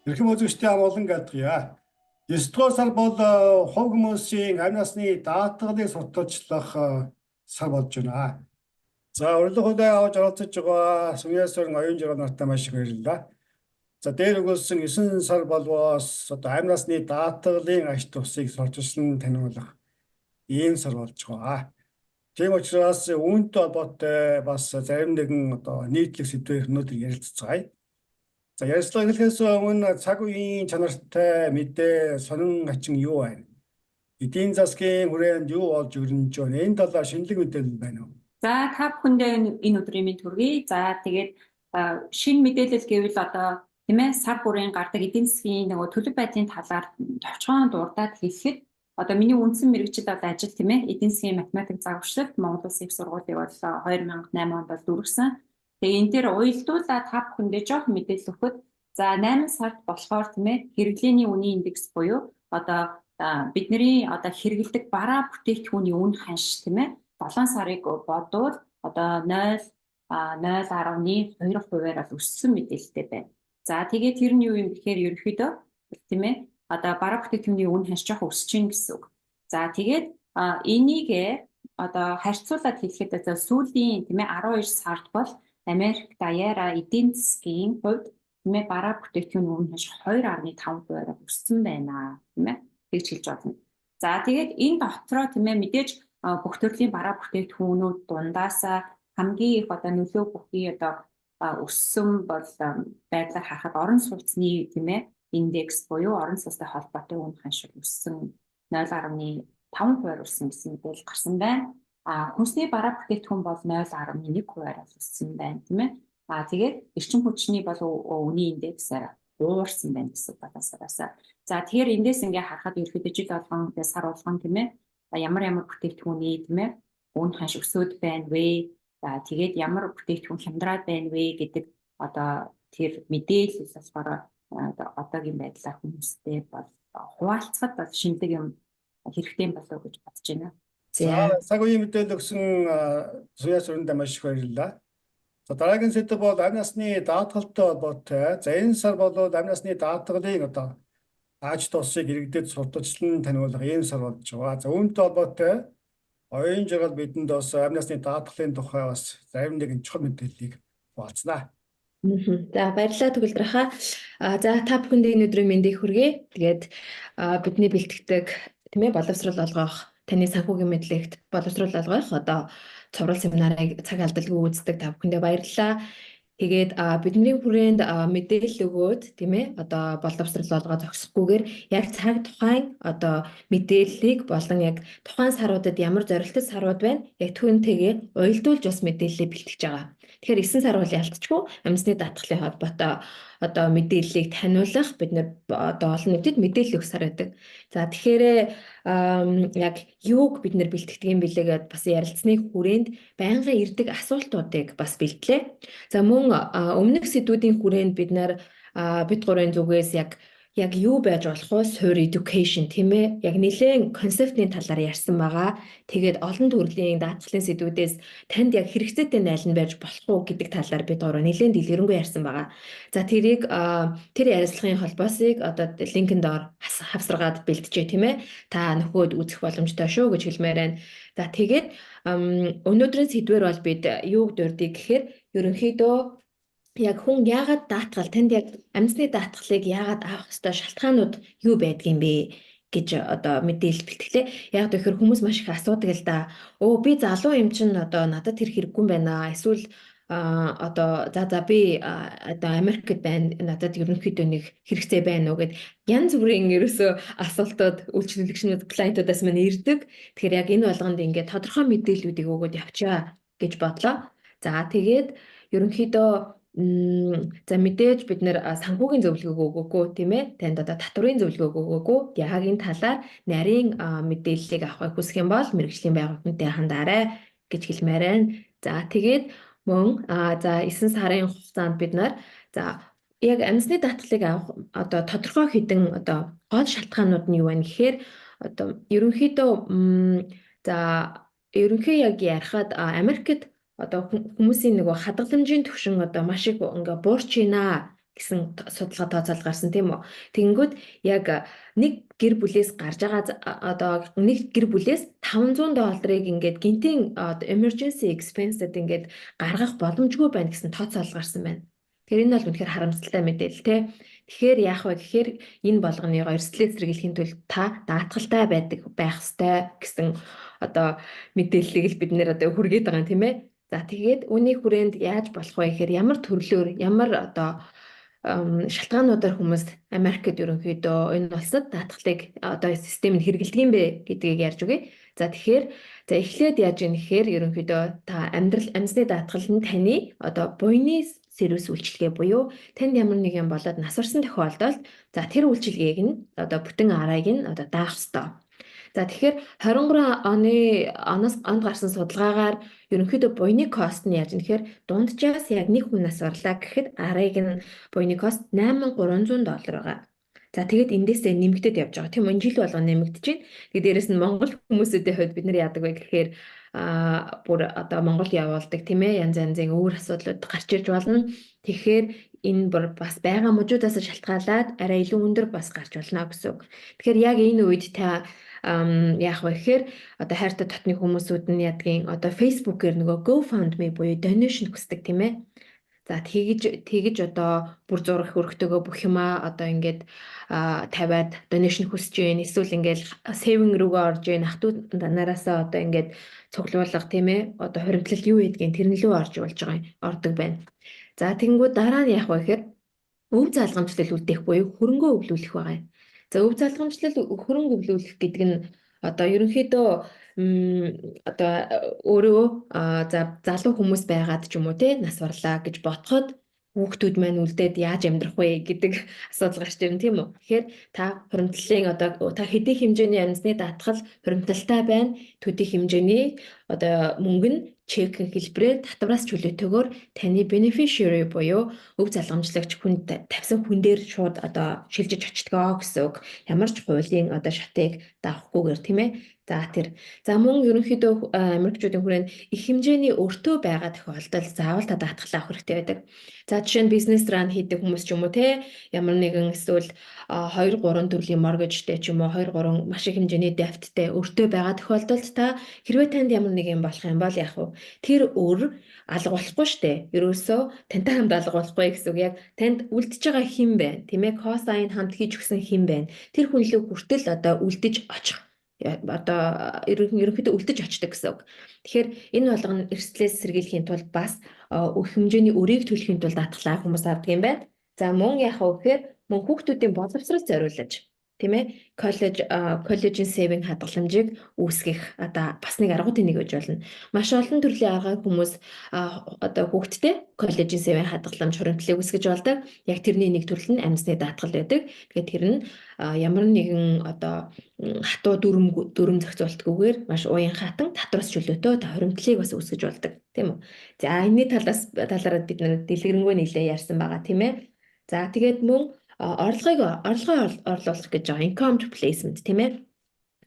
Эрхэм үзэгчдээ амгалан гэлтгийа. 9 дугаар сар бол хувь хүмүүсийн амь насны даатгалыг сурталчлах сар болж байна. За, урилга хүлээн авч оролцож байгаа Сүньяа Суурин оюун жаргал нартай маш их баярлалаа. За, дээр өгүүлсэн 9 сар болвоос одоо амь насны даатгалын ач тусыг сурталчлан таниулах ийм сар болж байгаа. Тийм учраас үүнтэй холбоотой бас зарим нэгэн одоо нийтлэг сэдвээр өнөөдөр ярилцацгаая. За, ярилцлага эхлэхээс өмнө цаг үеийн чанартай мэдээ, сонин хачин юу байна? Эдийн засгийн хүрээнд юу болж өрнөж байна? Энэ талаар шинэлэг мэдээлэл байна уу? За, та бүхэндээ энэ өдрийн мэнд хүргэе. За, тэгээд шинэ мэдээлэл гэвэл одоо, тийм ээ, сар бүрийн гардаг эдийн засгийн нөгөө төлөв байдлын талаар товчхон дурдаад хэлэхэд одоо миний үндсэн мэргэжил бол ажил, тийм ээ, эдийн засгийн математик загварчлалт, Монгол Улсын их сургуулийг бол 2008 онд бол дүүргэсэн. Тэгээ энэ дээр уялдуулаад та бүхэндээ жоохон мэдээлэл өгөхөд, за, 8 сард болохоор, тийм ээ, хэрэглээний үнийн индекс буюу одоо бидний одоо хэрэглэдэг бараа бүтээгдэхүүний үн ханш, тийм ээ, 7 сарыг бодвол одоо 0 0.2 хувиар бол өссөн мэдээлэлтэй байна. За, тэгээд тэр нь юу юм гэхээр ерөнхийдөө, тийм ээ, одоо бараа бүтээгдэхүүний үн ханш жоох өсөж байна гэсэн үг. За, тэгээд энийг одоо харьцуулаад хэлэхэд за сүүлийн, тийм ээ, 12 сард бол Америк даяараа эдийн засгийн хувьд, тийм ээ, бараа бүтээгдэхүүний үн ханш 2.5 хувиар өссөн байна, тийм ээ, тэгж хэлж болно. За, тэгээд энэ дотроо, тийм ээ, мэдээж бүх төрлийн бараа бүтээгдэхүүнүүд дундаасаа хамгийн их одоо нөлөө бүхий одоо өссөн бол байдлаар харахад орон сууцны, тийм ээ, индекс буюу орон сууцтай холбоотой үн ханш өссөн, 0.5 хувиар өссөн гэсэн мэдээлэл гарсан байна. А хүнсний бараа бүтээгдэхүүн бол 0.1 хувиар өссөн байна, тийм ээ. А тэгээд эрчим хүчний бол үнийн индексээр уурсан байна гэсэн балансараас. За, тэгэхээр эндээс ингээ харахад ерөөхдөө жил болгон, сар болгон, тийм ээ, ямар ямар бүтээгдэхүүний, тийм ээ, үн ханш өсөөд байна вэ? За, тэгээд ямар бүтээгдэхүүн хямдраад байна вэ гэдэг одоо тэр мэдээлэл болохоор одоогийн байдлаар хүмүүстэй бол хуваалцахад бол шинэлэг юм хэрэгтэй болов гэж бодож байна. За, цаг үеийн мэдээлэл өгсөн Суяа Суриндаа маш их баярлалаа. За, дараагийн сэдэв бол амь насны даатгалтай холбоотой. За, энэ сар бол амь насны даатгалын одоо ач тусыг иргэдэд сурталчлан таниулах ийм сар болж байгаа. За, үүнтэй холбоотой оюун жаргал бидэнд бас амь насны даатгалын тухай бас зарим нэгэн чухал мэдээллийг хуваалцнаа. За, баярлалаа, Төгөлдөр ахаа. За, та бүхэнд энэ өдрийн мэндийг хүргэе. Тэгээд бидний бэлтгэдэг, тийм ээ, боловсрол олгох, таны санхүүгийн мэдлэгт боловсрол олгох одоо цовруул семинарыг цаг алдалгүй үздэг та бүхэндээ баярлалаа. Тэгээд бидний хүрээнд мэдээлэл өгөөд, тийм ээ, одоо боловсрол олгоо зогсохгүйгээр яг цаг тухайн одоо мэдээллийг болон яг тухайн саруудад ямар зорилттой сарууд байна, яг түүнтэйгээ уялдуулж бас мэдээллийг бэлтгэж байгаа. Тэгэхээр 9 сар бол ялцчгүй амь насны даатгалын холбоотой одоо мэдээллийг таниулах, бид нэр одоо олон нийтэд мэдээлэл өгөх сар байдаг. За, тэгэхээр яг юуг бид нэр бэлтгэдэг юм бэлээ гэдээ бас ярилцсны хүрээнд байнгын ирдэг асуултуудыг бас бэлтлээ. За, мөн өмнөх сэдвүүдийн хүрээнд бид нар бид гурвын зүгээс яг юу байж болох вэ? Суурь education, тийм ээ. Яг нэлээд концептны талаар ярьсан байгаа. Тэгээд олон төрлийн даатгалын сэдвүүдээс танд яг хэрэгцээтэй нь аль нь байж болох уу гэдэг талаар бид гурав нэлээд дэлгэрэнгүй ярьсан байгаа. За, тэрийг тэр ярилцлагын холбоосыг одоо линкэн доор хавсаргаад бэлджээ, тийм ээ. Та нөхөөд үзэх боломжтой шүү гэж хэлмээр байна. За, тэгээд өнөөдрийн сэдвэр бол бид юуг дурдъя гэхээр ерөнхийдөө яг хүн яагаад даатгал, танд яг амь насны даатгалыг яагаад авах ёстой, шалтгаанууд юу байдгийм бэ гэж одоо мэдээлэл бэлтгэлээ. Яг тэгэхээр хүмүүс маш их асуудаг л да. Өө, би залуу юм чинь одоо надад тэр хэрэггүй юм байна. Эсвэл одоо за би одоо Америкт байна. Надад ерөнхийдөө нэг хэрэгцээ байна уу гэд янз бүрийн ерөөсөө асуултууд үйлчлүүлэгчнүүд, client уудаас минь ирдэг. Тэгэхээр яг энэ болгонд ингээд тодорхой мэдээллүүдийг өгөөд явчаа гэж бодлоо. За, тэгээд ерөнхийдөө за мэдээж бид нэр санхүүгийн зөвлөгөөг өгөөгүй, тийм ээ. Танд одоо татварын зөвлөгөөг өгөөгүй. Яг энэ талаар нарийн мэдээллийг авахыг хүсэх юм бол мэргэжлийн байгууллагатай хандаарай гэж хэлмээр байна. За, тэгээд мөн за 9 сарын хугацаанд бид нар за яг амь насны даатгалыг авах одоо тодорхой хэдэн одоо гол шалтгаанууд нь юу вэ гэхээр одоо ерөнхийдөө за ерөнхий яг ярихад Америкт одоо хүмүүсийн нөгөө хадгаламжийн түвшин одоо маш их ингээ буурч байна. Гэсэн судалгаа тооцоол гарсан, тийм үү. Тэгэнгүүт яг нэг гэр бүлээс гарч байгаа, одоо нэг гэр бүлээс 500 долларыг ингээд гэнэтийн emergency expense-д ингээд гаргах боломжгүй байна гэсэн тооцоол гарсан байна. Тэгэхээр энэ бол үнэхээр харамсалтай мэдээлэл, те. Тэгэхээр яах вэ гэхээр энэ болгоныгоо эрсдлээс сэргийлэхийн тулд та даатгалтай байдаг байх ёстой гэсэн одоо мэдээллийг л бид нар одоо хүргээд байгаа юм, тийм ээ. За, тэгээд үүний хүрээнд яаж болох вэ гэхээр ямар төрлөөр, ямар одоо шалтгаануудаар хүмүүс Америкт ерөнхийдөө энэ улсад даатгалыг одоо систем нь хэрэглэдэг юм бэ гэдгийг ярьж өгье. За, тэгэхээр за эхлээд яаж юм гэхээр ерөнхийдөө та амьдрал амьсны даатгал нь таны одоо буяны сервис үйлчилгээ буюу танд ямар нэг юм болоод нас барсан тохиолдолд за тэр үйлчилгээг нь одоо бүтэн RA-г нь одоо даах ёстой. За, тэгэхээр 23 оны оноос онд гарсан судалгаагаар ерөнхийдөө буяны cost нь яаж нэхэр дунджаас яг нэг хүн нас барлаа гэхэд RA-г нь буяны cost 8300 доллар байгаа. За, тэгээд эндээсээ нэмэгдээд явж байгаа. Тийм үү, жил болгон нэмэгдэж байна. Тэгээд дээрэс нь Монгол хүмүүсүүдийн хувьд бид нар яадаг вэ гэхээр бүр одоо Монгол явуулдаг, тийм ээ, янз янзын өөр асуудлууд гарч ирж болно. Тэгэхээр энэ бүр бас байгаа мужуудаас шалтгаалаад арай илүү өндөр бас гарч болно гэсэн үг. Тэгэхээр яг энэ үед та яах вэ гэхээр одоо хайртай дотны хүмүүсүүд нь ядгийн одоо Facebook-ээр нөгөө GoFundMe буюу donation хүсдэг, тийм ээ. За, тэгэж тэгэж одоо бүр зураг өргөтөөгөө бүх юмаа одоо ингээд тавиад donation хүсэж гин, эсвэл ингээд saving рүүгээ орж гин, ах дүү нараасаа одоо ингээд цуглуулга, тийм ээ, одоо хуримтлал юу гэдгийг тэрэн лүү орж болж байгаа ордог байна. За, тэгэнгүүт дараа нь яах вэ гэхээр өв залгамжлал үлдээх буюу хөрөнгөө өвлүүлэх байгаа юм. За, өв залгамжлал хөрөнгө өвлүүлэх гэдэг нь одоо ерөнхийдөө одоо өөрөө за залуу хүмүүс байгаад ч юм уу те нас барлаа гэж бодоход хүүхдүүд маань үлдээд яаж амьдрах вэ гэдэг асуудал гарч ирнэ, тийм үү. Тэгэхээр та хуримтлалын одоо та хэдий хэмжээний амьсны даатгал хуримтлалтай байна. Төдий хэмжээний одоо мөнгө нь чекийн хэлбэрээр татвараас чөлөөтэйгээр таны beneficiary буюу өв залгамжлагч хүнд тавьсан хүн дээр шууд одоо шилжиж очдгоо гэсэн үг. Ямар ч хуулийн одоо шатыг давахгүйгээр, тийм ээ. За, тэр. За, мөн ерөнхийдөө Америкчуудын хүрээнд их хэмжээний өртөө байгаа тохиолдолд заавал та даатгал авах хэрэгтэй байдаг. За, жишээ нь бизнес run хийдэг хүмүүс ч юм уу те, ямар нэгэн эсвэл 2 3 төрлийн mortgage-тэй ч юм уу, 2 3 маш их хэмжээний debt-тэй өртөө байгаа тохиолдолд та хэрвээ танд ямар нэг юм болох юм бол яах вэ? Тэр өр алга болохгүй штэ. Ерөөсөө тантай хамт алга болохгүй гэсэн үг. Яг танд үлдэж байгаа хэн бэ? Тийм ээ, cosign хамт хийж өгсөн хэн бэ? Тэр хүн лүү хүртэл одоо үлдэж очих одоо ерөнхийдөө үлдэж очдог гэсэн үг. Тэгэхээр энэ болгоно эрсдлээс сэргийлэхийн тулд бас хэмжээний өрийг төлөхийн тулд даатгалаа хүмүүс авдаг юм байна. За, мөн яах вэ гэхээр мөн хүүхдүүдийн боловсрол зориулж, тийм ээ, коллежийн saving хадгаламжийг үүсгэх одоо бас нэг аргуудын нэг гэж болно. Маш олон төрлийн аргаар хүмүүс одоо хүүхдтэй коллежийн saving хадгаламж хуримтлалыг үүсгэж болдог. Яг тэрний нэг төрөл нь амьсны даатгал байдаг. Тэгээд тэр нь ямар нэгэн одоо хатуу дүрэм дүрэм зохицуултгүйгээр маш уян хатан татвараас чөлөөтэй та хуримтлалыг бас үүсгэж болдог, тийм үү. За, энэний талаас талаараа бид нар дэлгэрэнгүй нэлээ ярьсан байгаа, тийм ээ. За, тэгээд мөн орлогоо орлуулах гэж байгаа income replacement, тийм ээ.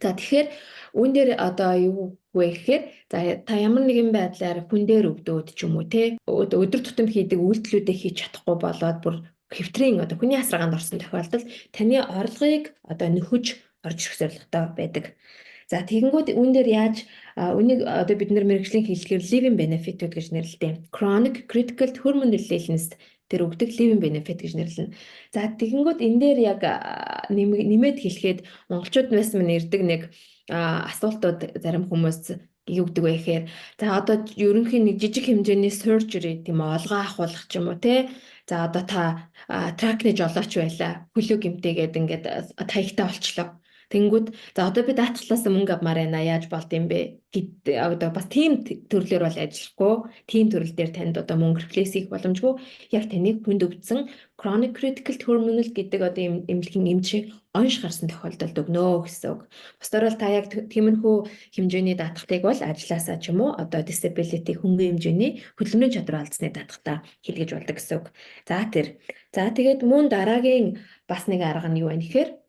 За, тэгэхээр үүн дээр одоо юу вэ гэхээр за та ямар нэгэн байдлаар хүн дээр өвдөөд ч юм уу те, өдөр тутам хийдэг үйлдэлүүдээ хийж чадахгүй болоод бүр хэвтрийн одоо хүний асаргаанд орсон тохиолдолд таны орлогыг одоо нөхөж орж ирэх зорилготой байдаг. За, тэгэнгүүт үүн дээр яаж үнийг одоо бид нар мэргэжлийн хэллэгээр living benefit-үүд гэж нэрлэдэг. Chronic critical terminal illness тэр өгдөг living benefit гэж нэрлэнэ. За, тэгэнгүүт энэ дээр яг нэмээд хэлэхэд монголчууд байсан минь ирдэг нэг асуултууд, зарим хүмүүс юу гэдэг вэ гэхээр за одоо ерөнхийн нэг жижиг хэмжээний surgery, тийм үү, олгоо авахулах ч юм уу те, за одоо та truck-ны жолооч байлаа, хөлөө гэмтээгээд ингээд таягтай болчлоо. Тэнгүүд за одоо би даатгалаас мөнгө авмаар байна, яаж болд юм бэ гэд одоо бас тийм төрлөөр бол ажиллахгүй, тийм төрөл дээр танд одоо мөнгө replace хийх боломжгүй. Яг таныг хүнд өвдсөн chronic critical terminal гэдэг одоо эмнэлгийн эмч онш гарсан тохиолдолд өгнө гэсэн үг. Бусдаар бол та яг тиймэрхүү хэмжээний даатгалыг бол ажилласаа ч юм уу одоо disability хөнгөн хэмжээний хөдөлмөрийн чадвар алдсны даатгалаа хийлгэж болдог гэсэн үг. За, тэр. За, тэгээд мөн дараагийн бас нэг арга нь юу вэ гэхээр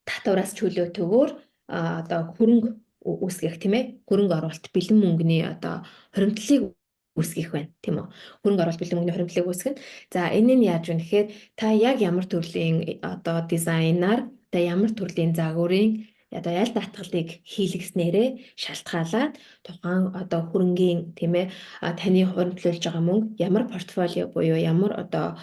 татвараас чөлөөтэйгээр одоо хөрөнгө үүсгэх, тийм ээ, хөрөнгө оруулалт, бэлэн мөнгөний одоо хуримтлалыг үүсгэх байна, тийм үү? Хөрөнгө оруулалт бэлэн мөнгөний хуримтлалыг үүсгэнэ. За, энэ нь яаж вэ гэхээр та яг ямар төрлийн одоо дизайнаар та ямар төрлийн загварын одоо аль даатгалыг хийлгэснээрээ шалтгаалаад тухайн одоо хөрөнгийн, тийм ээ, таны хуримтлуулж байгаа мөнгө ямар портфолио буюу ямар одоо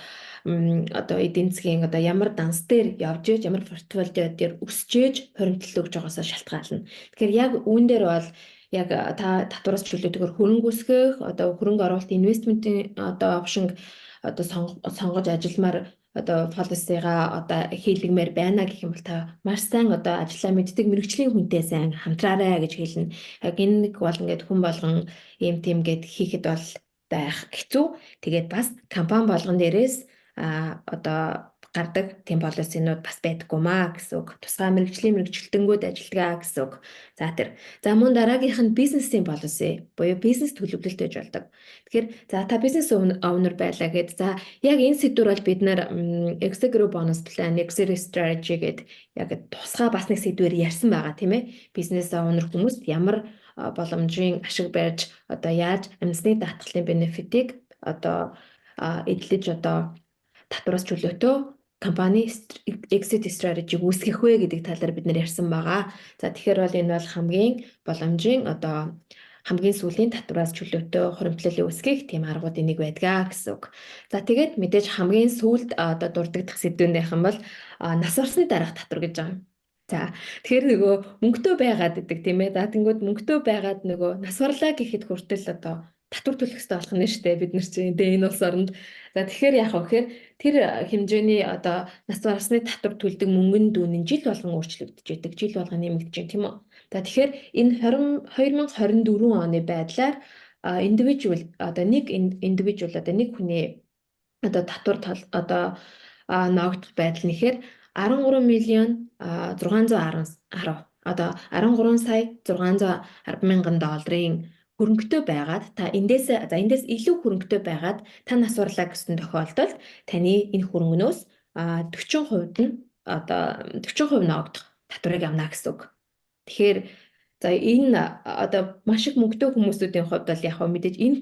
эдийн засгийн одоо ямар данс дээр явж ээж, ямар портфолио дээр өсөж ээж хуримтлал өгж байгаасаа шалтгаална. Тэгэхээр яг үүн дээр бол яг та татвараас чөлөөтэйгээр хөрөнгө үүсгэх, одоо хөрөнгө оруулалт investment ийн одоо option одоо сонгож ажилламаар одоо policy-га одоо хийлгэмээр байна гэх юм бол та маш сайн одоо ажлаа мэддэг мэргэжлийн хүнтэй сайн хамтраарай гэж хэлнэ. Яг энэ нэг бол ингээд хүн болгон ийм тийм гэд хийхэд бол байх хэцүү. Тэгээд бас компани болгон дээрээс одоо гардаг тийм policy нууд бас байдаггүй маа гэсэн үг. Тусгай мэргэжлийн мэргэжилтэнгүүд ажилладаг гэсэн үг. За, тэр. За, мөн дараагийнх нь бизнесийн policy буюу бизнес төлөвлөлт гэж болдог. Тэгэхээр за та бизнес owner байлаа гэд, за яг энэ сэдвэр бол бид нар executive bonus plan, executive strategy гэд яг тусгай бас нэг сэдвэр ярьсан байгаа, тийм ээ. Бизнес owner хүмүүс ямар боломжийн ашиг барьж, одоо яаж амьсны даатгалын benefit ийг одоо эдлэж, одоо татвараас чөлөөтэй компани exit strategy-г үүсгэх вэ гэдэг талаар бид нар ярьсан байгаа. За, тэгэхээр бол энэ бол хамгийн боломжийн одоо хамгийн сүүлийн татвараас чөлөөтэй хуримтлал үүсгэх тийм аргуудын нэг байдгаа гэсэн үг. За, тэгээд мэдээж хамгийн сүүлд одоо дурддагдах сэдвүүн юм бол нас барсны дараах татвар гэж байгаа юм. За, тэгэхээр нөгөө мөнгөтэй байгаад идэг, тийм ээ. За, тэнгүүд мөнгөтэй байгаад нөгөө нас барлаа гэхэд хүртэл одоо татвар төлөх хэрэгтэй болох нь шүү дээ, бид нар чинь тэгээ энэ улс оронд. За, тэгэхээр яах вэ гэхээр тэр хэмжээний одоо нас барсны татвар төлдөг мөнгөн дүн нь жил болгон өөрчлөгдөж идэг, жил болгон нэмэгдэж байна, тийм үү? За, тэгэхээр энэ 20 2024 оны байдлаар individual одоо нэг individual одоо нэг хүний одоо татвар одоо ногдох байдал нэхэр 13 миллион 610 10 одоо 13 сая 610 мянган долларын хөрөнгөтэй байгаад, та эндээс, за, эндээс илүү хөрөнгөтэй байгаад та нас барлаа гэсэн тохиолдолд таны энэ хөрөнгөнөөс 40% нь одоо 40% ногдох татварыг авна гэсэн үг. Тэгэхээр за энэ одоо маш их мөнгөтэй хүмүүсүүдийн хувьд бол яг мэдээж энэ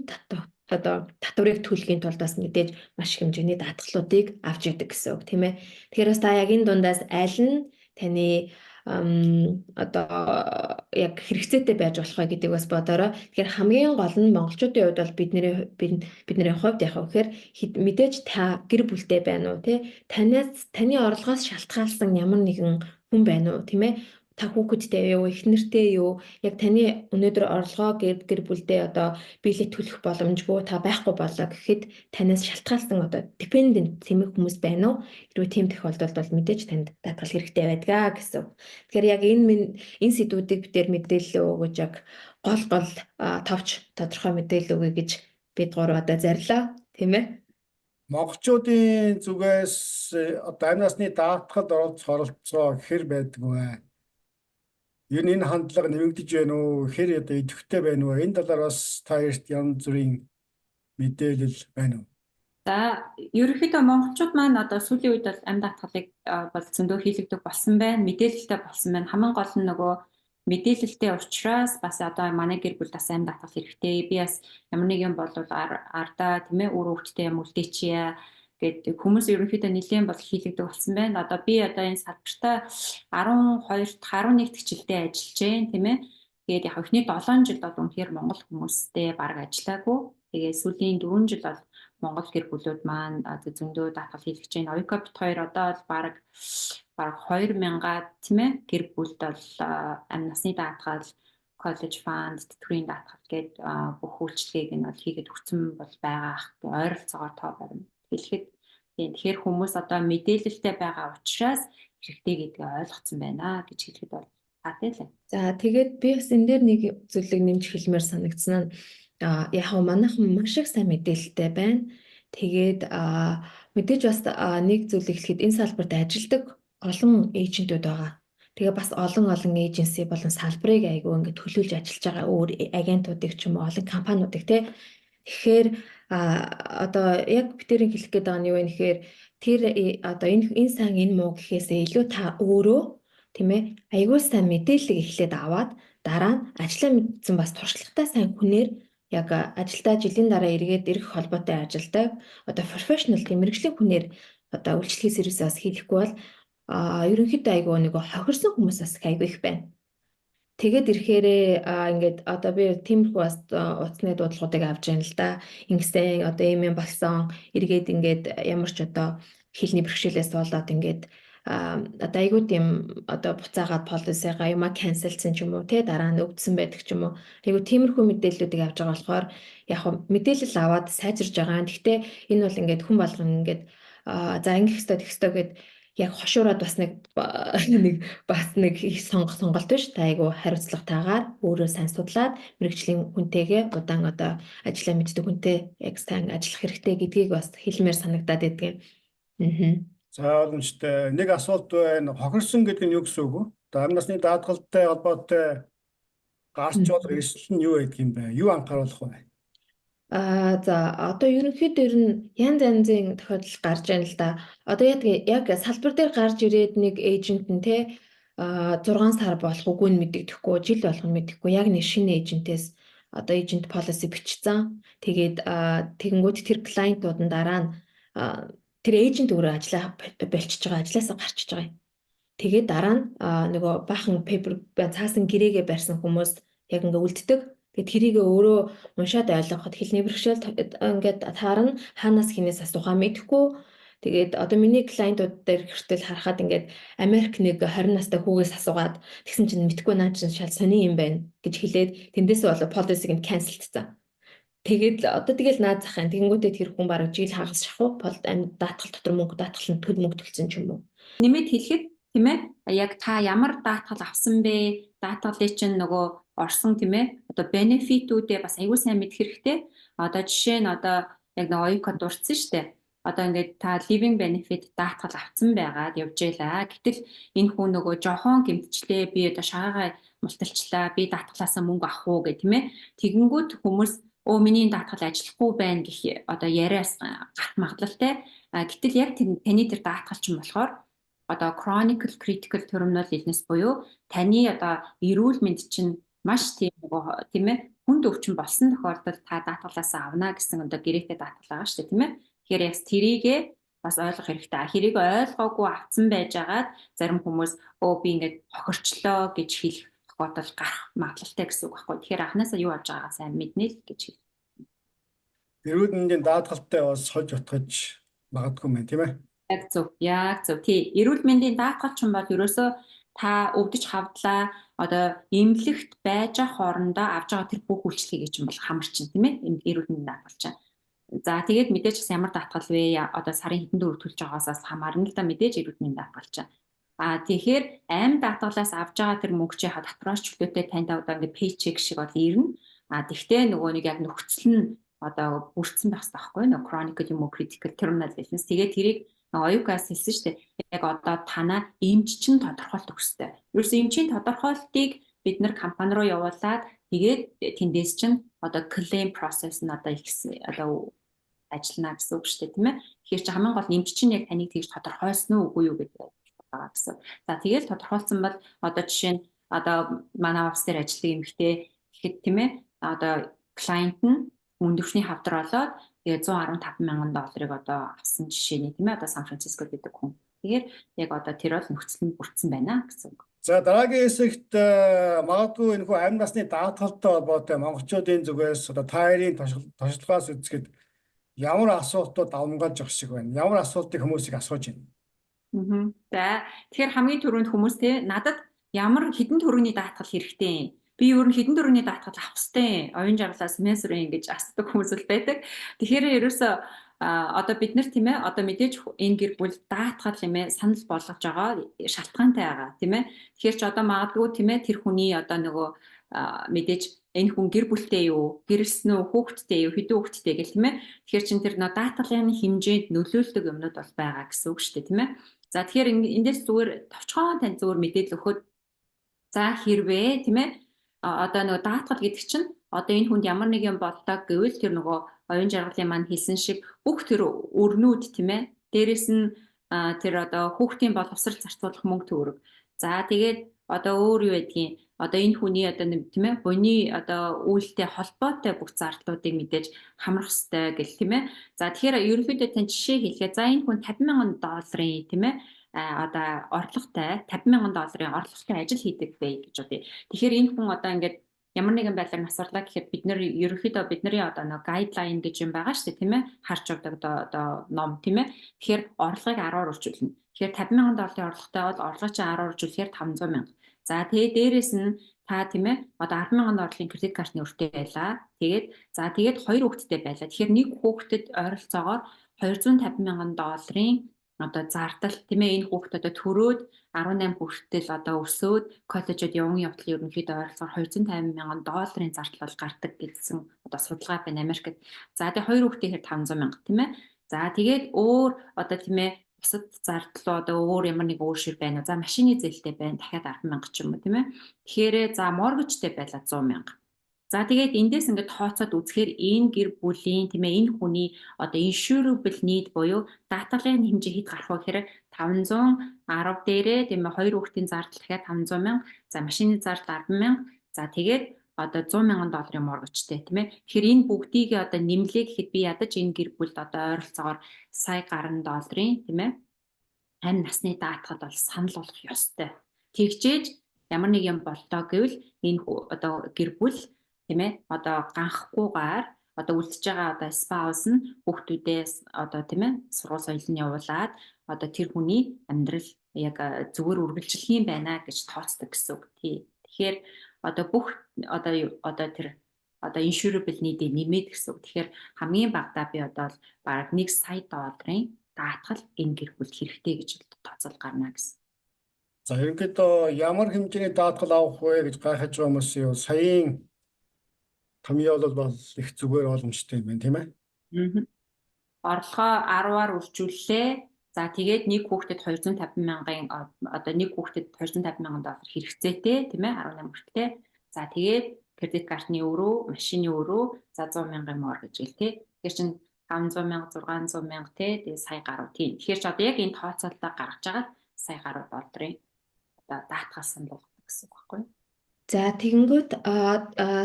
одоо татварыг төлөхийн тулд бас мэдээж маш их хэмжээний даатгалуудыг авч идэг гэсэн үг, тийм ээ. Тэгэхээр бас та яг энэ дундаас аль нь таны одоо яг хэрэгцээтэй байж болох вэ гэдгийг бас бодороо. Тэгэхээр хамгийн гол нь монголчуудын хувьд бол бидний хувьд яг гэхээр мэдээж та гэр бүлтэй байна уу, те, танаас, таны орлогоос шалтгаалсан ямар нэгэн хүн байна уу, тийм ээ, та хүүхэдтэй юу, эхнэртэй юу, яг таны өнөөдөр орлогоо гэр бүлдээ одоо bill ээ төлөх боломжгүй, та байхгүй боллоо гэхэд танаас шалтгаалсан одоо dependent тийм хүмүүс байна уу? Хэрвээ тийм тохиолдолд бол мэдээж танд даатгал хэрэгтэй байдгаа гэсэн. Тэгэхээр яг энэ сэдвүүдийг бид тэр мэдээлэл өгөөж яг гол гол товч тодорхой мэдээлэл өгье гэж бид гурав одоо зарилаа, тийм ээ. Монголчуудын зүгээс одоо амь насны даатгалд оролцох оролцоо хэр байдаг вэ? Ер нь энэ хандлага нэмэгдэж байна уу? Хэр одоо идэвхтэй байна уу? Энэ талаар бас та хоёрт янз бүрийн мэдээлэл байна уу? За, ерөнхийдөө монголчууд маань одоо сүүлийн үед бол амь даатгалыг бол зөндөө хийлэгдэх болсон байна. Мэдээлэлтэй болсон байна. Хамгийн гол нь нөгөө мэдээлэлтэй учраас бас одоо манай гэр бүл бас амь даатгал хэрэгтэй. Би бас ямар нэг юм болвол ардаа, тийм ээ, үр хөвгттэй юм үлдээчихье гэдэг хүмүүс ерөнхийдөө нэлээд бол хийлэгдэх болсон байна. Одоо би одоо энэ салбартаа 12 дахь, 11 дахь жилдээ ажиллаж байна, тийм ээ. Тэгээд яг эхний 7 жил бол үнэхээр монгол хүмүүстэй бараг ажиллаагүй. Тэгээд сүүлийн 4 жил бол монгол гэр бүлүүд маань зөндөө даатгал хийлгэж байна. Оюка бит хоёр одоо бол бараг 2000-аад, тийм ээ, гэр бүлд бол амь насны даатгал, college fund, тэтгэврийн даатгал гээд бүх үйлчилгээг нь бол хийгээд өгсөн бол байгаа ах, ойролцоогоор тоо барина хэлэхэд. Тийм, тэгэхээр хүмүүс одоо мэдээлэлтэй байгаа учраас хэрэгтэй гэдгээ ойлгоцсон байна гэж хэлэхэд бол таатай л. За, тэгээд би бас энэ дээр нэг зүйлийг нэмж хэлмээр санагдсан нь яг нь манайхан маш их сайн мэдээлэлтэй байна. Тэгээд мэдээж бас нэг зүйлийг хэлэхэд энэ салбарт ажилладаг олон agent үүд байгаа. Тэгээ бас олон олон agency болон салбарыг айгүй ингээд төлөөлж ажиллаж байгаа өөр агентуудыг ч юм уу, олон компаниудыг, те. Тэгэхээр одоо яг битэрийн хэлэх гээд байгаа нь юу вэ гэхээр тэр одоо энэ сайн, энэ муу гэхээсээ илүү та өөрөө, тийм ээ, айгүй сайн мэдээллийг эхлээд аваад, дараа нь ажлаа мэдсэн, бас туршлагатай сайн хүнээр Яг ажилдаа жилийн дараа эргээд ирэх холбоотой ажилдаг одоо professional, тийм, мэргэжлийн хүнээр одоо үйлчилгээ сервисээ бас хийхгүй бол ерөнхийдөө айгүй нэг хохирсон хүмүүс бас айгүй их байна. Тэгээд ирэхээрээ ингээд одоо би тиймэрхүү бас утасны дуудлагуудыг авч байна л да. Ингэсэн, одоо ийм юм болсон, эргээд ингээд ямар ч одоо хэлний бэрхшээлээс болоод ингээд одоо айгүй тийм одоо буцаагаад policy-гаа юма cancel дсан ч юм уу, те, дараа нь өвдсөн байдаг ч юм уу. Айгүй тиймэрхүү мэдээллүүдийг авч байгаа болохоор яг мэдээлэл аваад сайжирж байгаа. Гэхдээ энэ бол ингээд хүн болгон ингээд за, ингэх ёстой, тэгэх ёстой гэд яг хошуураад бас нэг сонголт биш та, айгу хариуцлагатайгаар өөрөө сайн судлаад, мэргэжлийн хүнтэйгээ, удаан одоо ажиллаа мэддэг хүнтэй яг сайн ажиллах хэрэгтэй гэдгийг бас хэлмээр санагдаад байдгийн. За, боломжтой. Нэг асуулт байна. Хохирсон гэдэг нь юу гэсэн үг вэ? Одоо амь насны даатгалтай холбоотой гарч болох эрсдэл нь юу байдаг юм бэ? Юу анхааруулах вэ? За, одоо ерөнхийдөө ер нь янз янзын тохиолдол гарч байна л да. Одоо яг салбар дээр гарч ирээд нэг agent нь, те, 6 сар болох үгүй нь мэдэгдэхгүй, жил болох нь мэдэхгүй, яг нэг шинэ agent ээс одоо agent policy бичсэн. Тэгээд тэгэнгүүт тэр client ууд нь дараа нь тэр agent өөрөө ажлаа болчихж байгаа, ажлаасаа гарчиж байгаа юм. Тэгээд дараа нь нөгөө баахан paper цаасан гэрээгээ барьсан хүмүүс яг ингээ үлддэг. Тэгээд тэрийг өөрөө уншаад ойлгоход хэлний бэрхшээл ингээд таарна, хаанаас хинээс асуухаа мэдэхгүй. Тэгээд одоо миний client ууд дээр хүртэл харахад ингээд Америк нэг 20 настай хүүгээс асуугаад тэгсэн чинь мэдэхгүй, наа чинь шал сони юм байна гэж хэлээд тэндээсээ болоо policy-г нь cancel дсан. Тэгээд одоо тэгэл наад зах юм. Тэгэнгүүтээ тэр хүн бараг жил хагас шахуу бол даатгал дотор мөнгө, даатгал нь төл мөнгө төлсөн ч юм уу. Нэмээд хэлэхэд, тийм ээ, яг та ямар даатгал авсан бэ? Даатгалыг чинь нөгөө орсон, тийм ээ, одоо benefit үүдээ бас аягүй сайн мэдэх хэрэгтэй. Одоо жишээ нь одоо яг нэг оюукад дурдсан шүү дээ. Одоо ингээд та living benefit даатгал авсан байгаад явж байлаа. Гэтэл энэ хүн нөгөө жохон гэмтчлээ, би одоо шагаагаа мулталчлаа, би даатгалаасаа мөнгө авах уу гэх, тийм ээ. Тэгэнгүүт хүмүүс өө, миний даатгал ажиллахгүй байна гэх одоо яриас гарах магадлалтай. Гэтэл яг таны тэр даатгал чинь болохоор одоо chronic critical terminal illness буюу таны одоо эрүүл мэнд чинь маш тийм нөгөө, тийм ээ, хүнд өвчин болсон тохиолдолд та даатгалаасаа авна гэсэн одоо гэрээтэй даатгал байгаа шүү дээ, тийм ээ. Тэгэхээр яг тэрийгээ бас ойлгох хэрэгтэй. Хэрийг ойлгоогүй авцсан байжгаад зарим хүмүүс өө, би ингээд хохирчлоо гэж хэлэх тохиолдол гарах магадлалтай гэсэн үг байхгүй. Тэгэхээр анхнаасаа юу болж байгаагаа сайн мэднэ л гэж хэл. Эрүүл мэндийн даатгалтай бас сольж утгаж магадгүй юм байна, тийм ээ. Яг зөв. Яг зөв. Тий. Эрүүл мэндийн даатгал ч юм бол ерөөсөө та өвдөж хавдлаа, одоо эмнэлэгт байж байгаа хоорондоо авч байгаа тэр бүх үйлчилгээг чинь бол хамарчин, тийм ээ, эрүүл мэндийн даатгал чинь. За, тэгээд мэдээж бас ямар даатгал вэ? Одоо сарын хэдэн төгрөг төлж байгаасаас хамаарна л да, мэдээж эрүүл мэндийн даатгал чинь. А тэгэхээр амь даатгалаас авж байгаа тэр мөнгө чи татвараас чөлөөтэй танд одоо ингээд paycheck шиг бол ирнэ. А тэгтээ нөгөө нэг яг нөхцөл нь одоо бүрдсэн байх хэрэгтэй байхгүй, нөгөө chronic юм уу, critical terminal illness. Тэгээд тэрийг оюукаас хэлсэн шүү дээ. Яг одоо танаа эмч чинь тодорхойлт өгөх хэрэгтэй. Ерөөсөө эмчийн тодорхойлтыг бид нар компани руу явуулаад, тэгээд тэндээс чинь одоо claim process нь одоо ихсэн, одоо ажиллана гэсэн үг шүү дээ, тийм ээ. Тэгэхээр чи хамгийн гол эмч чинь яг таныг тэгж тодорхойлсон уу, үгүй юу гэдэг байгаа гэсэн. За, тэгэл тодорхойлсон бол одоо жишээ нь одоо манай офис дээр ажилладаг эмэгтэй гэхэд, тийм ээ, одоо client нь өндөмшний хавдар болоод тэгээд 115 мянган долларыг одоо авсан жишээний, тийм ээ, одоо Сан Франциско гэдэг хүн. Тэгэхээр яг одоо тэр бол нөхцөл нь бүрдсэн байна гэсэн үг. За, дараагийн хэсэгт магадгүй энэ хүү амь насны даатгалтай холбоотой монголчуудын зүгээс одоо та хоёрын туршлагаас үзэхэд ямар асуултууд давамгайлж явах шиг байна? Ямар асуултыг хүмүүсийг асууж байна? За, тэгэхээр хамгийн түрүүнд хүмүүс те, надад ямар хэдэн төгрөгийн даатгал хэрэгтэй юм? Би ер нь хэдэн төгрөгийн даатгал авах хэвтэй? Оюун жаргалаас мессерийн гэж асуудаг хүмүүс л байдаг. Тэгэхээр ерөөсөө одоо бид нар, тийм ээ, одоо мэдээж энэ гэр бүл даатгал юм ээ санал болгож байгаа шалтгаантай байгаа, тийм ээ. Тэгэхээр ч одоо магадгүй, тийм ээ, тэр хүний одоо нөгөө мэдээж энэ хүн гэр бүлтэй юу, гэрлэсэн үү, хүүхэдтэй юу, хэдэн хүүхэдтэй гэл, тийм ээ. Тэгэхээр чин тэр нөө даатгалын хэмжээнд нөлөөлдөг юмнууд бол байгаа гэсэн үг шүү дээ, тийм ээ. За, тэгэхээр эндээс зүгээр товчхон тань зүгээр мэдээлэл өгөхөд, за, хэрвээ, тийм ээ, одоо нөгөө даатгал гэдэг чинь одоо энэ хүнд ямар нэг юм боллоо гэвэл тэр нөгөө оюун жаргалын маань хэлсэн шиг бүх тэр өрнүүд, тийм ээ, дээрэс нь тэр одоо хүүхдийн боловсрал зарцуулах мөнгө төгрөг. За, тэгээд одоо өөр юу байдгийг, Одоо энэ хүний одоо тийм ээ, буйны одоо үйлтэй холбоотой бүх зардлуудыг мэдээж хамрах ёстой гэл, тийм ээ. За, тэгэхээр ерөнхийдөө тань жишээ хэлэхэд, за, энэ хүн 50 мянган долларын, тийм ээ, одоо орлоготой, 50 мянган долларын орлоготой ажил хийдэг бай гэж бодъё. Тэгэхээр энэ хүн одоо ингээд ямар нэгэн байдлаар нас барлаа гэхэд бид нар ерөнхийдөө бидний одоо нэг guideline гэж юм байгаа шүү дээ, тийм ээ, харж явдаг одоо ном, тийм ээ. Тэгэхээр орлогыг 10-аар үржүүлнэ. Тэгэхээр 50 мянган долларын орлоготой бол орлогыг чинь 10-аар үржүүлэхээр 500 мянга. За, тэгээ дээрэс нь та, тийм ээ, одоо 10 мянган долларын кредит картны өртөө байлаа. Тэгээд, за, тэгээд хоёр хүүхэдтэй байлаа. Тэгэхээр нэг хүүхдэд ойролцоогоор 250 мянган долларын одоо зардал, тийм ээ, энэ хүүхэд одоо төрөөд 18 хүртэл одоо өсөөд коллежид явган явдал ерөнхийдөө ойролцоогоор 250 мянган долларын зардал бол гардаг гэсэн одоо судалгаа байна Америкт. За, тэгээ хоёр хүүхдээ хээр 500 мянга, тийм ээ. За, тэгээд өөр одоо, тийм ээ, бусад зардлуу одоо өөр ямар нэг өөр шир байна уу? За, машины зээлтэй байна. Дахиад 10 мянга ч юм уу, тийм ээ. Тэгэхээр, за, mortgage тэй байлаа 100 мянга. За, тэгээд эндээс ингээд тооцоод үзэхээр энэ гэр бүлийн, тийм ээ, энэ хүний одоо insurable need буюу даатгалын хэмжээ хэд гарах вэ гэхээр 510 дээрээ, тийм ээ, хоёр хүүхдийн зардал дахиад 500 мянга, за, машины зардал 10 мянга, за, тэгээд одоо 100 мянган долларын mortgage тэй, тийм ээ. Тэгэхээр энэ бүгдийг одоо нэмлээ гэхэд би ядаж энэ гэр бүлд одоо ойролцоогоор сая гаруй долларын, тийм ээ, амь насны даатгал бол санал болгох ёстой. Тэгжээж ямар нэг юм боллоо гэвэл энэ одоо гэр бүл, тийм ээ, одоо ганхахгүйгээр одоо үлдэж байгаа одоо spouse нь хүүхдүүдээс одоо, тийм ээ, сургууль соёл нь явуулаад одоо тэр хүний амьдрал яг зүгээр үргэлжлэх юм байна гэж тооцдог гэсэн үг. Тий. Тэгэхээр одоо бүх одоо тэр одоо insurable need-ийг нэмээд гэсэн үг. Тэгэхээр хамгийн багадаа би одоо бараг 1 сая долларын даатгал энэ гэр бүлд хэрэгтэй гэж тооцоол гарна гэсэн. За, ерөнхийдөө ямар хэмжээний даатгал авах вэ гэж гайхаж байгаа хүмүүс юу, саяын томьёо бол их зүгээр боломжтой юм байна, тийм ээ. Орлогоо 10-аар үржүүллээ. За, тэгээд нэг хүүхдэд 250 мянган, одоо нэг хүүхдэд 250 мянган доллар хэрэгцээтэй, тийм ээ, 18 хүртэлтэй. За, тэгээд кредит картны өрөө, машины өрөө, за, 100 мянган mortgage гэл, тий. Тэгэхээр чин 500 мянга, 600 мянга, тий, тэгээд сая гаруй, тий. Тэгэхээр ч одоо яг энэ тооцоололоо гаргаж байгаа сая гаруй долларын одоо даатгал санал болгодог гэсэн үг байхгүй юу? За, тэгэнгүүт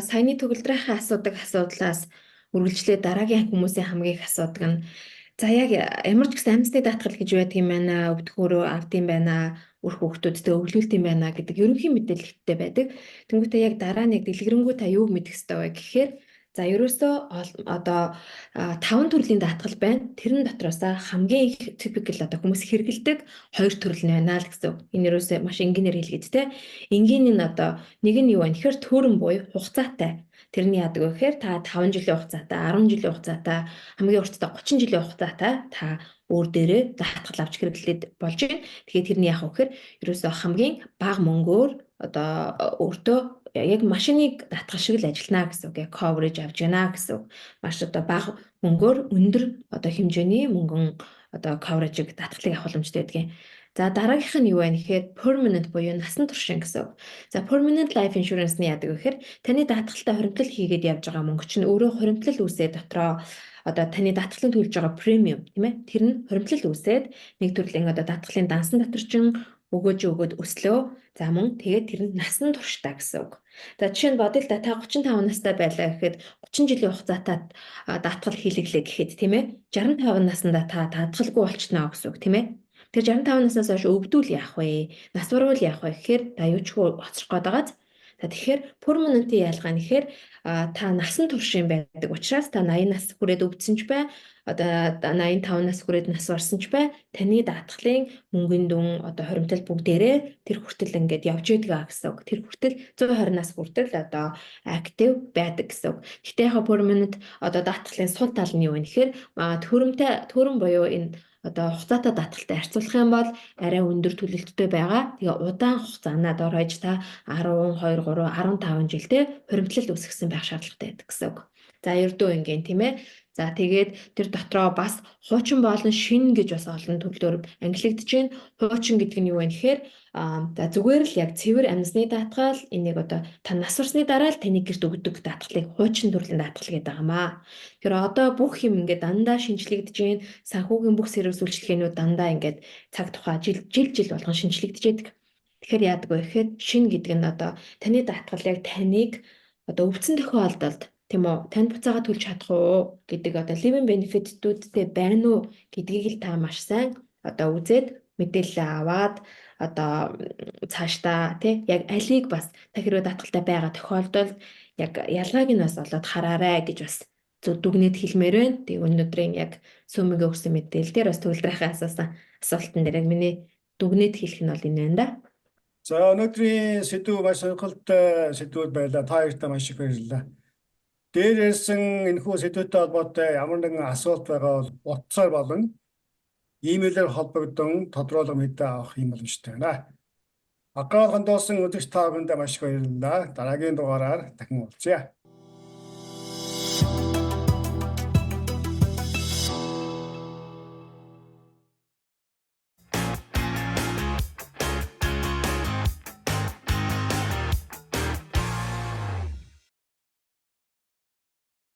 саяны төгөлдрийнхээ асуудаг асуудлаас үргэлжлээ дараагийн хүмүүсийн хамгийн их асуудаг нь, за, яг ямар ч гэсэн амьсны даатгал гэж байдаг юм байна, өвдөхөөрөө авд юм байна, үр хүүхдүүдтэй өглөөлт юм байна гэдэг ерөнхий мэдээлэлтэй байдаг. Тэнгүүтээ яг дараа нь яг дэлгэрэнгүй та юу мэдэх ёстой вэ гэхээр, за, ерөөсөө одоо таван төрлийн даатгал байна. Тэрэн дотроос хамгийн их typical одоо хүмүүс хэрэглэдэг хоёр төрөл нь байна л гэсэн. Энэ ерөөсөө маш энгийнээр хэлгээд те. Энгийн нь одоо нэг нь юу вэ гэхээр term буюу хугацаатай. Тэрний яадаг вэ гэхээр та 5 жилийн хугацаатай, 10 жилийн хугацаатай, хамгийн уртдаа 30 жилийн хугацаатай та өөр дээрээ даатгал авч хэрэглээд болж байна. Тэгэхээр тэрний яах вэ гэхээр ерөөсөө хамгийн бага мөнгөөр одоо өөртөө яг машиныг даатгах шиг л ажиллана гэсэн үг. Яг coverage авч байна гэсэн үг. Маш одоо бага мөнгөөр өндөр одоо хэмжээний мөнгөн одоо coverage-ыг, даатгалыг авах боломжтой байдгийн. За, дараагийнх нь юу вэ гэхээр permanent буюу насан туршийн гэсэн үг. За, permanent life insurance-ны яадаг вэ гэхээр таны даатгалтай хуримтлал хийгээд явж байгаа мөнгө чинь өөрөө хуримтлал үүсээ дотроо одоо таны даатгалын төлж байгаа premium, тийм ээ, тэр нь хуримтлал үүсээд нэг төрлийн одоо даатгалын дансан дотор чинь өгөөж өгөөд өслөө. За, мөн тэгээд тэр нь насан туршдаа гэсэн үг. За, жишээ нь бодъё л да, та 35 настай байлаа гэхэд 30 жилийн хугацаатай даатгал хийлгэлээ гэхэд, тийм ээ, 65 наснда та даатгалгүй болчихно гэсэн үг, тийм ээ. Тэр 65 наснаас хойш өвдүүл яах вэ? Нас барвал яах вэ гэхээр та юу ч хоцрох гээд байгааз. За, тэгэхээр permanent-ийн ялгаа нь гэхээр та насан туршийн байдаг учраас та 80 нас хүрээд өвдсөн ч бай, одоо 85 нас хүрээд нас барсан ч бай, таны даатгалын мөнгөний дүн одоо хуримтлал бүгдээрээ тэр хүртэл ингээд явж байдаг гэсэн үг. Тэр хүртэл 120 нас хүртэл одоо active байдаг гэсэн үг. Гэхдээ яг permanent одоо даатгалын сул тал нь юу вэ гэхээр term тэй, term буюу энэ одоо хугацаатай даатгалтай харьцуулах юм бол арай өндөр төлөлттэй байгаа. Тэгээ удаан хугацаанаа дор хаяж та 10, 2, 3, 15 жилдээ хуримтлал үүсгэсэн байх шаардлагатай байдаг гэсэн үг. За, ердөө ингийн, тийм ээ. За, тэгээд тэр дотроо бас хуучин болон шинэ гэж бас олон төрлөөр ангилагдаж байна. Хуучин гэдэг нь юу вэ гэхээр за, зүгээр л яг цэвэр амьсны даатгал, энийг одоо та нас барсны дараа л таны гэрт өгдөг даатгалыг хуучин төрлийн даатгал гэдэг юм аа. Тэгэхээр одоо бүх юм ингээд дандаа шинжлэгдэж байна. Санхүүгийн бүх сервис үйлчилгээнүүд дандаа ингээд цаг тухай жил жил жил болгон шинжлэгдэж байдаг. Тэгэхээр яадаг вэ гэхээр шинэ гэдэг нь одоо таны даатгал яг таныг одоо өвдсөн тохиолдолд, тийм үү, танд буцаага төлж чадах уу гэдэг, одоо living benefit-үүдтэй байна уу гэдгийг л та маш сайн одоо үзээд, мэдээлэл аваад, одоо цаашдаа, тий, яг алийг бас та хэрвээ даатгалтай байгаа тохиолдолд яг ялгааг нь бас олоод хараарай гэж бас дүгнээд хэлмээр байна. Тэгээ өнөөдрийн яг сүүмэгээ өгсөн мэдээлэл дээр бас төгөлдрийнхээ асуусан асуултан дээр яг миний дүгнээд хэлэх нь бол энэ байна да. За, өнөөдрийн сэдэв маш сонирхолтой сэдвүүд байлаа. Та хоёртаа маш их баярлалаа. Дээр ярьсан энэхүү сэдвтэй холбоотой ямар нэгэн асуулт байгаа бол утсаар болон имэйлээр холбогдсон тодруулга мэдээ авах юм боломжтой байна. Анхаарал хандуулсан үзэгч та бүхэндээ маш их баярлалаа. Дараагийн дугаараар дахин уулзъя.